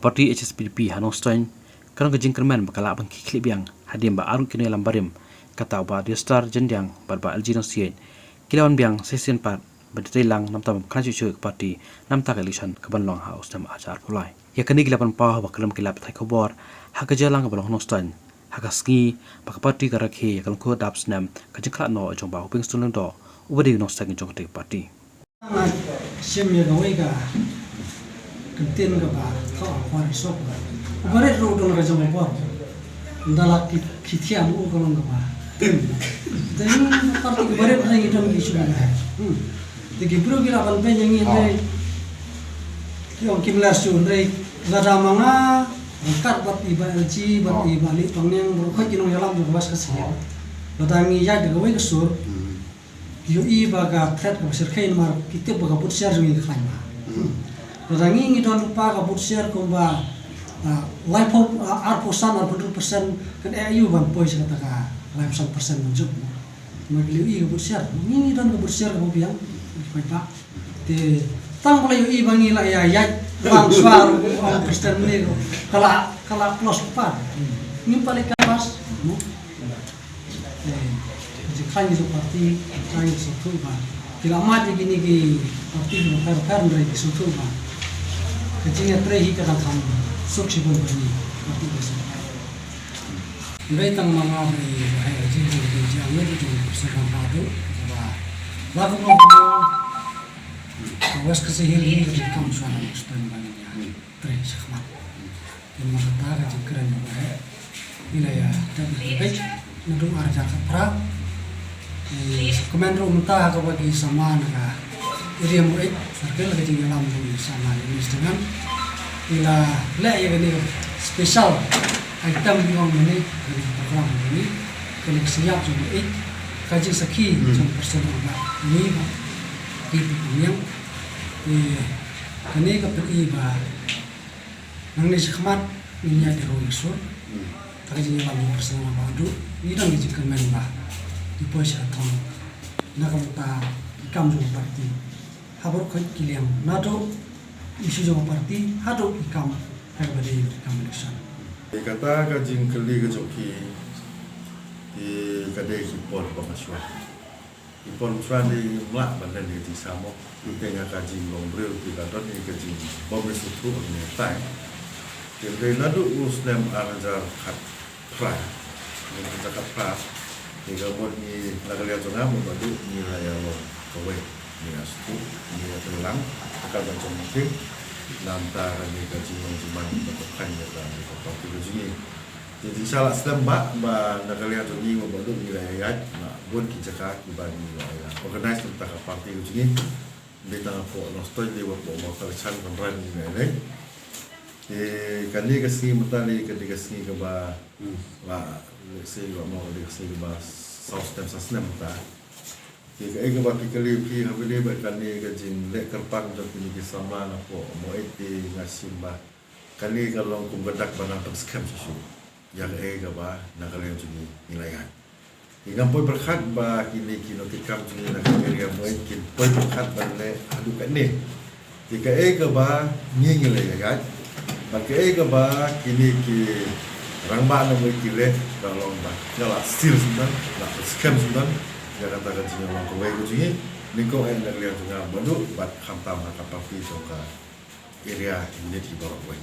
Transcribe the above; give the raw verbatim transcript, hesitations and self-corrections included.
Party H S P D P ha Nongstoiñ, ka long ka jingkyrmen ba ka lah ban khih khlieh biang hadien ba arngut ki nongïalam barim, kata u Bah Diostar Jyndiang bad Bah L G Nongsiej, ki la wan biang shisien pat ban tei lang namar ba kan shu shu ka party namar ka election ka ban long ha u snem ar hajar arphew lai. Ïa kane ki la pynpaw ha ba khlem ki lad pathai khubor ha ka jingïalang kaba long ha Nongstoiñ ha ka sngi ba ka party ka rakhe ïa ka lyngkhuh dap snem ka jingkhlad noh jong u Bah Hopingstone Lyngdoh uba dei u nongseng jong katei ka party. Nga shim ïa kawei ka kyntien kaba thoh ha khwari sop ba u barit ruh u don ka jong u bor. Ynda la ki, ki thiam u ka long kaba tim. Te ngi party u barit ngi don ki issue ba. Hmm. Te ki briew ki la ban beiñ ïa ngi hynrei ki ong kim ler shuh hynrei lada ma nga ryngkat bad i Bah L G bad i Bah Lieh Pangneng baroh khoit ki nongïalam jong ka West Khasi Hills. Lada ngi ïaid da kawei ka sur. Ki ïohi ba ka threat kaba shyrkhei namar ki tip ba ka vote share jong ngi ka khlaiñ bha. Lada ngi ngi don lypa ka vote share kumba, ah, laiphew, ah, arphew san, arphew hynriew percent kan eh aïu ban poi sha kata ka laiphew san percent ban jop. Namar ki la ïohi ka vote share. Ngi ngi don ka vote share kaba biang, ki paidbah. Te tang ba la ïohi ba ngi la ïa ïaid lang shuwa ruh, arphew percent ne ka la, ka la plus pat. Ngim pat leit canvass. Ka jingkhlaiñ jong ka party, ka jingkhlaiñ jong ka party ba ki la mad ïa kine ki party kiba pher pher hynrei ki sngewthuh ba ka jingïatrei hi ka dang kham suk shibun ba ngi party ba suk. Hynrei tang ma nga ba ngi ba hai ka jingkhlaiñ ka jingkhlaiñ jong ka party ba la ka ba ka West Khasi Hills hi ka jingkam shuwa na Western ba ngi ïa trei shakhmat. Te namar kata ka jingkren ba heh ngi la ïa dep ïa ka beit naduh ar hajar khatphra. Ngi kmen ruh mynta ha kaba ki samla na ka area Maweit circle ka jingïalam jong ki samla ïa ngi sdang. Ngi la leh ïa kane ka special item ngi ong mynne kane ka program mynne kane ka syiap jong Maweit ka jingsakhi jong person ba ngi ba ki pi pynïang. Te kane ka pyni ba nangne shakhmat ngin ïaid da kawei ka sur. Ta ka jingïalam jong ka seng ba haduh ngi don ka jingkyrmen ba ngi poi sha ka thong na ka bynta ki kam jong ka party. Ha baroh khoit ki liang naduh issue jong ka party haduh ki kam kaba dei ki kam election. Te kata ka jingkylli ka jong ki, ki ka dei ki por ba nga shuwa. Ki por shuwa ne ngim lah ban len ïa ka jingsngew. Te nga ka jinglong briew te ka don ïa ka jingbym sngewthuh ne tai. Te dei naduh u snem ar hajar khatphra. Ar hajar khatphra. Te ka mut ngi na ka liang jong nga mut ba dei ngi la ïa long kawei. Ngi ïa sngewthuh, ngi ïa treilang, ka ban jong ngi. Namar kane ka jinglong jingman ba ka phan ïa ka, ïa ka party ka jong ngi. Te jingshisha la slem ba, ba na ka liang jong ngi ba dei ngi la ïaid, la bun ki jaka kiba ngi la ïa organize na ka bynta ka party ka jong ngi. Dei tang hapoh Nongstoiñ dei hapoh Mawkyrwat Chan Conrad ngi la ïaid. Te kane ka sngi mynta dei ka dei ka sngi kaba la, let's say, la mo ka dei ka sngi kaba saw snem sa snem mynta. Te kaei kaba phi kylli phi ha kane ba kane ka jingleh kyrpang jong kine ki samla na hapoh Maweit te nga shim ba kane ka long kum ka dak ba nang pynskhem shuh shuh ïa kaei kaba na ka liang jong ngi ngi la ïaid. Te ngam poi pyrkhat ba kine ki nongtrei kam jong ngi na ka area Maweit kin poi pyrkhat ban leh haduh katne. Te kaei kaba ngi ngi la ïaid bad kaei kaba kine ki rangbah na Maweit ki leh ka long ba nga la seal sngewdon, la pynskhem sngewdon ïa kata ka jingïalong kawei ka jong ngi. Nyngkong eh na ka liang jong nga baroh bad khamtam ha ka party jong ka area unit hi baroh kawei.